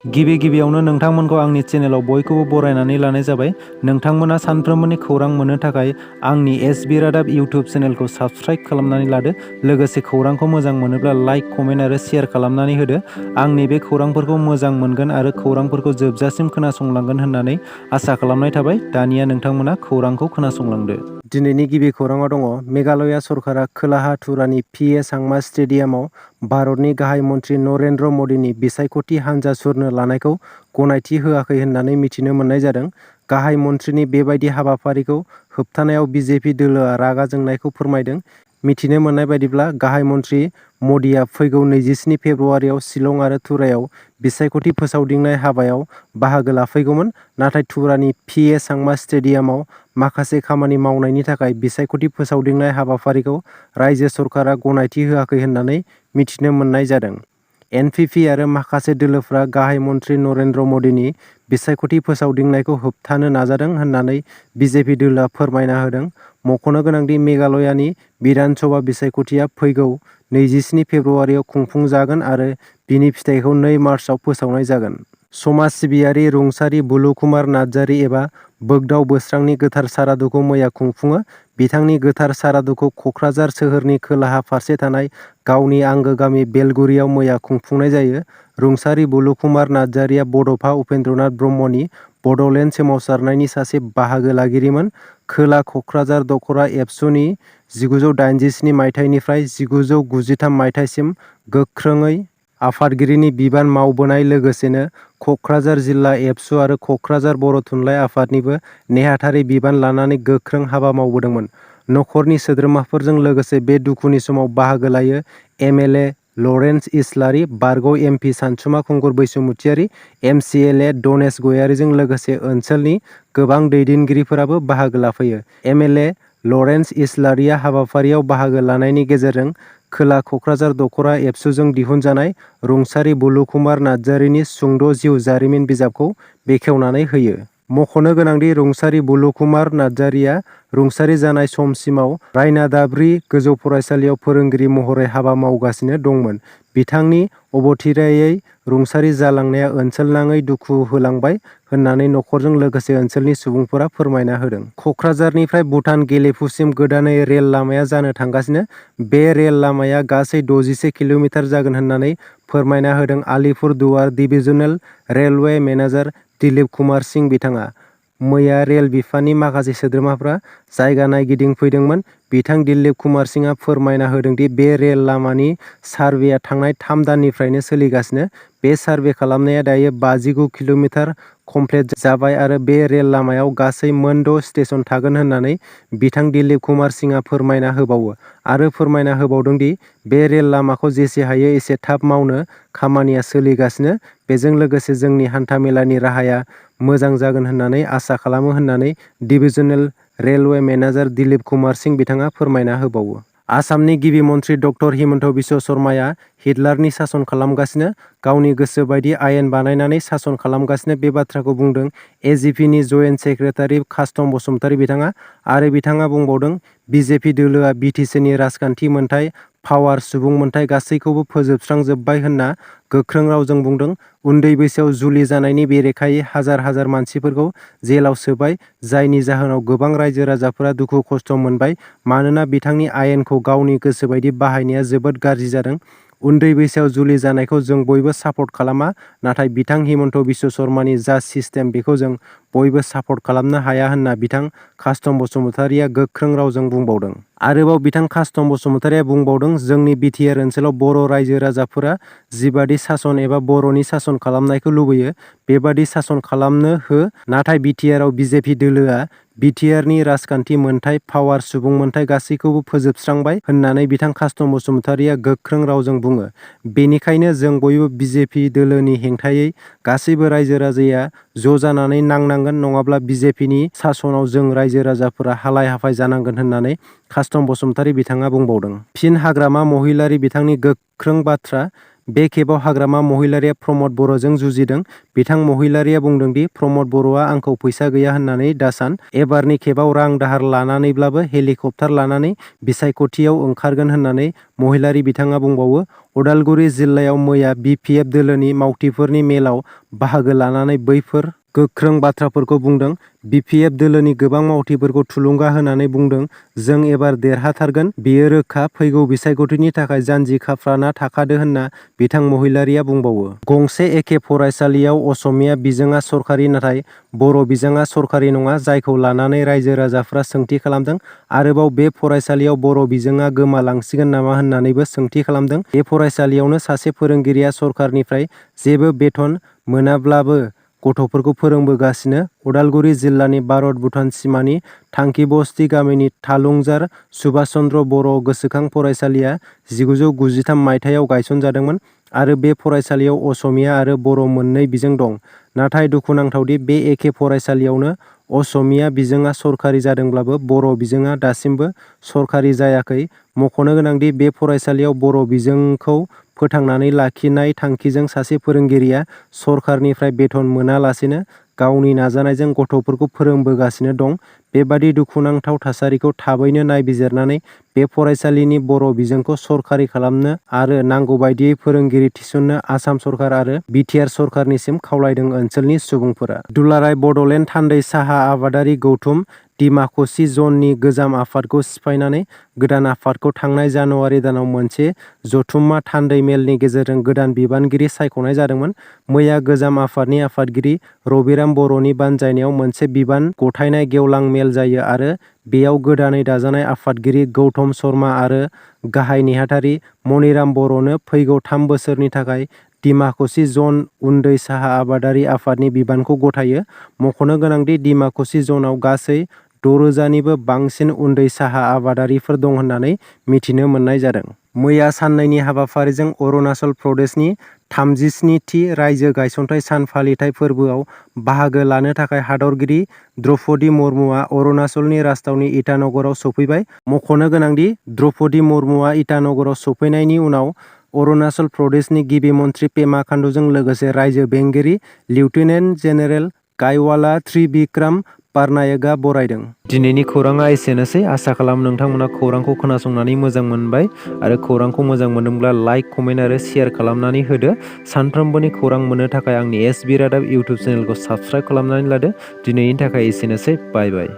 गिबियावनो नोंथांमोनखौ आंनि चेनेलाव बयखौबो बरायनानै लानाय जाबाय। नोंथांमोना सानफ्रोमबोनि खौरां मोननो थाखाय आंनि एसबि रादाब इउटुब चेनेलखौ साबस्क्राइब खालामनानै लादो। लोगोसे खौरांखौ मोजां मोनोब्ला लाइक, कमेन्ट आरो शेयार खालामनानै होदो। आंनि बे खौरांफोरखौ मोजां मोनगोन आरो खौरांफोरखौ जोबजासिम खोनासंलांगोन होननानै आसा खालामनाय थाबाय। दानिया नोंथांमोना खौरांखौ खोनासंलांदो। दिनैनि गिबि खौराङाव दङ, मेघालया सरकारा खोलाहा तुरानि पि.ए. सांमा स्टेडियामाव भारतनि गाहाय मन्त्रि नरेन्द्र मदिनि बिसायख'थि हानजा सुरनो लानायखौ गनायथि होआखै होननानै मिथिनो मोननाय जादों। गाहाय मन्थ्रिनि बेबायदि हाबाफारिखौ होबथानायाव बिजेपि दोलोआ रागा जोंनायखौ फोरमायदों। मिथिनो मोननाय बायदिब्ला गाहाय मन्त्रि मदिआ फैगौ 27 फेब्रुआरियाव शिलं आरो तुरायाव बिसायख'थि फोसावदिंनाय हाबायाव बाहागो लाफैगौमोन। नाथाय तुरानि पि.ए. सांमा स्टेडियामाव माखासे खामानि मावनायनि थाखाय बिसायख'थि फोसावदिंनाय हाबाफारिखौ रायजो सरकारा गनायथि होआखै होननानै मिथिनो मोननाय जादों। एनपिपि आरो माखासे दोलोफोरा गाहाय मन्त्रि नरेन्द्र मदिनि बिसायख'थि फोसावदिंनायखौ होबथानो नाजादों होननानै बिजेपि दोलोआ फोरमायना होदों। मख'नो गोनांदि मेघालयानि बिधान सभा बिसायख'थिया फैगौ 27 फेब्रुआरियाव खुंफुंजागोन आरो बिनि फिथाइखौ 2 मार्चआव फोसावनाय जागोन। समाज सिबियारि रुंसारि बुलु कुमार नार्जारि एबा बोगदाव बोस्रांनि गोथार सारादुखौ मैया खुंफुङो। बिथांनि गोथार सारादुखौ क'क्राझार सोहोरनि खोलाहा फारसे थानाय गावनि आंगो गामि बेलगुरियाव मैया खुंफुंनाय जायो। रुंसारि बुलु कुमार नार्जारिया बड'फा उपेन्द्रनाथ ब्रह्मनि बड'लेण्ड सोमावसारनायनि सासे बाहागो लागिरिमोन। खोला क'क्राझार दख'रा एबसुनि 1987 मायथाइनिफ्राय 1993 मायथाइसिम गोख्रोङै आफादगिरिनि बिबान मावबोनाय लोगोसेनो क'क्राझार जिल्ला एबसु आरो क'क्राझार बर' थुनलाइ आफादनिबो नेहाथारि बिबान लानानै गोख्रों हाबा मावबोदोंमोन। नखरनि सोद्रोमाफोरजों लोगोसे बे दुखुनि समाव बाहागो लायो एम.एल.ए. लरेन्स इस्लारि, बारग' एम.पि. सानसुमा खुंगुर बैसोमुतियारि, एम.सि.एल.ए. डनेश गयारिजों लोगोसे ओनसोलनि गोबां दैदेनगिरिफोराबो बाहागो लाफैयो। एम.एल.ए. लरेन्स इस्लारिया हाबाफारियाव बाहागो लानायनि गेजेरजों खोला क'क्राझार दख'रा एबसुजों दिहुनजानाय रुंसारि बुलु कुमार नार्जारिनि सुंद' जिउ जारिमिन बिजाबखौ बेखेवनानै होयो। मख'नो गोनांदि रुंसारि बुलु कुमार नार्जारिया रुंसारि जानाय समसिमाव रायनादाब्रि गोजौ फरायसालियाव फोरोंगिरि महरै हाबा मावगासिनो दंमोन। बिथांनि अबथिरायै रुंसारि जालांनाया ओनसोलनाङै दुखु होलांबाय होननानै नखरजों लोगोसे ओनसोलनि सुबुंफोरा फोरमायना होदों। क'क्राझारनिफ्राय भुटान गेलेफुसिम गोदानै रेल लामाया जानो थांगासिनो। बे रेल लामाया गासै 61 किल'मिटार जागोन होननानै फोरमायना होदों आलिपुरदुवार डिभिजनेल रेलवे मेनेजार दिलीप कुमार सिंह बिथाङा। मैया रेल बिफाननि माखासे सोद्रोमाफ्रा जायगा नायगिदिंफैदोंमोन। बिथां दिलीप कुमार सिंहआ फोरमायना होदोंदि बे रेल लामानि सारभेया थांनाय 3 दाननिफ्रायनो सोलिगासिनो। बे सारभे खालामनाया दायो 59 किल'मिटार कमप्लिट जाबाय आरो बे रेल लामायाव गासै मोन 6 स्टेशन थागोन होननानै बिथां दिलीप कुमार सिंहआ फोरमायना होबावो आरो फोरमायना होबावदोंदि बे रेल लामाखौ जेसे हायो एसे थाब मावनो खामानिया सोलिगासिनो। बेजों लोगोसे जोंनि हान्थामेलानि राहाया मोजां जागोन होननानै आसा खालामो होननानै डिभिजनेल रेलवे मेनेजार दिलीप कुमार सिंह बिथाङा फोरमायना होबावो। आसामनि गिबि मन्त्रि डक्टर हिमन्त बिश्व शर्माया हिटलारनि सासन खालामगासिनो, गावनि गोसो बायदि आयेन बानायनानै सासन खालामगासिनो बे बाथ्राखौ बुंदों एजिपिनि जयेन्ट सेक्रेटारि कास्थम बसुमतारी बिथाङा। आरो बिथाङा बुंबावदों बिजेपि दोलोआ बिटिसिनि राजखान्थि मोनथाय, पावार, सुबुं मोनथाय गासैखौबो फोजोबस्रांजोब्बाय होनना गोख्रों रावजों बुंदों। उन्दै बैसोआव जुलि जानायनि बेरेखायै हाजार हाजार मानसिफोरखौ जेलाव सोबाय, जायनि जाहोनाव गोबां रायजो राजाफोरा दुखु खस्थ' मोनबाय मानोना बिथांनि आयेनखौ गावनि गोसोबायदि बाहायनाया जोबोद गाज्रि जादों। उन्दै बैसोआव जुलि जानायखौ जों बयबो सापर्ट खालामा, नाथाय बिथां हिमन्त बिश्व शर्मानि जा सिस्टेम बेखौ जों बयबो सापर्ट खालामनो हाया होनना बिथां कास्थम बसुमतारीया गोख्रों रावजों बुंबावदों। आरोबाव बिथां कास्थम बसुमतारीया बुंबावदों जोंनि बिटिआर ओनसोलाव बर' रायजो राजाफोरा जिबादि सासन एबा बर'नि सासन खालामनायखौ लुबैयो बेबादि सासन खालामनो हो, नाथाय बिटिआरआव बिजेपि दोलोआ बिटिआरनि राजखान्थि मोनथाय, पावार, सुबुं मोनथाय गासैखौबो फोजोबस्रांबाय होननानै बिथां कास्थम बसुमतारीया गोख्रों रावजों बुङो। बेनिखायनो जों बयबो बिजेपि दोलोनि हेंथायै गासैबो रायजो राजाया ज' जानानै नांनांगोन, नङाब्ला बिजेपिनि सासनाव जों रायजो राजाफोरा हालाय हाफाय जानांगोन होननानै कास्थम बसुमतारी बिथाङा बुंबावदों। फिन हाग्रामा महिलारी बिथांनि गोख्रों बाथ्रा बे खेबाव हाग्रामा महिलारिया प्रमद बर'जों जुजिदों। बिथां महिलारिया बुंदों दि प्रमद बर'आ आंखौ फैसा गैया होननानै दासान। एबारनि खेबाव रां दाहार लानानैब्लाबो हेलिकप्टार लानानै बिसायख'थियाव ओंखारगोन होननानै महिलारि बिथाङा बुंबावो। उदालगुरि जिल्लायाव मैया BPF दोलोनि मावथिफोरनि मेलाव बाहागो लानानै बैफोर गोख्रों बाथ्राफोरखौ बुंदों। BPF दोलोनि गोबां मावथिफोरखौ थुलुंगा होनानै बुंदों, जों एबार देरहाथारगोन, बेयो रोखा, फैगौ बिसायख'थिनि थाखाय जानजि खाफ्राना थाखादो होनना बिथां महिलारिया बुंबावो। गंसे एखे फरायसालियाव असमिया बिजोङा सरखारि नाथाय बर' बिजोङा सरखारि नङा, जायखौ लानानै रायजो राजाफ्रा सोंथि खालामदों। आरोबाव बे फरायसालियाव बर' बिजोङा गोमालांसिगोन नामा होननानैबो सोंथि खालामदों। बे फरायसालियावनो सासे फोरोंगिरिया सरखारनिफ्राय जेबो बेथन मोनाब्लाबो गथ'फोरखौ फोरोंबोगासिनो। उदालगुरि जिल्लानि भारत-भुटान सिमानि थांखिबस्ति गामिनि थालुंजार सुभाष चन्द्र बर' गोसोखां फरायसालिया 1993 मायथाइयाव गायसनजादोंमोन आरो बे फरायसालियाव असमिया आरो बर' मोननै बिजों दं। नाथाय दुखुनांथावदि बे एखे फरायसालियावनो असमिया बिजोङा सरखारि जादोंब्लाबो बर' बिजोङा दासिमबो सरखारि जायाखै। मख'नो गोनांदि बे फरायसालियाव बर' बिजोंखौ फोथांनानै लाखिनाय थांखिजों सासे फोरोंगिरिया सरखारनिफ्राय बेथन मोनालासेनो गावनि नाजानायजों गथ'फोरखौ फोरोंबोगासिनो दं। बेबादि दुखुनांथाव थासारिखौ थाबैनो नायबिजिरनानै बे फरायसालिनि बर' बिजोंखौ सरखारि खालामनो आरो नांगौबायदियै फोरोंगिरि थिसननो आसाम सरकार आरो BTR सरकारनिसिम खावलायदों ओनसोलनि सुबुंफोरा। दुलाराय बड'लेण्ड थान्दै साहा आबादारि गौथुम डिमाकुसि जननि गोजाम आफादखौ सिफायनानै गोदान आफादखौ थांनाय जानुवारि दानाव मोनसे जथुम्मा थान्दै मेलनि गेजेरजों गोदान बिबानगिरि सायख'नाय जादोंमोन। मैया गोजाम आफादनि आफादगिरि रबिराम बर'नि बानजायनायाव मोनसे बिबान गथायनाय गेवलां मेल जायो आरो बेयाव गोदानै दाजानाय आफादगिरि गौतम शर्मा आरो गाहाय नेहाथारि मनिराम बर'नो फैगौ 3 बोसोरनि थाखाय डिमाकुसि जन उन्दै साहा आबादारि आफादनि बिबानखौ गथायो। मख'नो गोनांदि डिमाकुसि जनाव गासै 6,000निबो बांसिन उन्दै साहा आबादारिफोर दं होननानै मिथिनो मोननाय जादों। मैया साननैनि हाबाफारिजों अरुणाचल प्रदेशनि 37थि रायजो गायसनथाय सान फालिथाय फोरबोआव बाहागो लानो थाखाय हादरगिरि द्रौपदी मुर्मुआ अरुणाचलनि राजथावनि इटानगराव सफैबाय। मख'नो गोनांदि द्रौपदी मुर्मुआ इटानगराव सफैनायनि उनाव अरुणाचल प्रदेशनि गिबि मन्थ्रि पेमा खान्डुजों लोगोसे रायजो बेंगिरि लेफ्टिनेन्ट जेनेरेल काइवाला त्रिविक्रम पारनायकआ बरायदों। दिनैनि खौराङा एसेनोसै। आसा खालाम नोंथांमोना खौरांखौ खोनासंनानै मोजां मोनबाय आरो खौरांखौ मोजां मोनदोंब्ला लाइक, कमेन्ट आरो शेयार खालामनानै होदो। सानफ्रोमबोनि खौरां मोननो थाखाय आंनि SB रादाब इउटुब चेनेलखौ साबस्क्राइब खालामनानै लादो। दिनैनि थाखाय एसेनोसै। बाय बाय।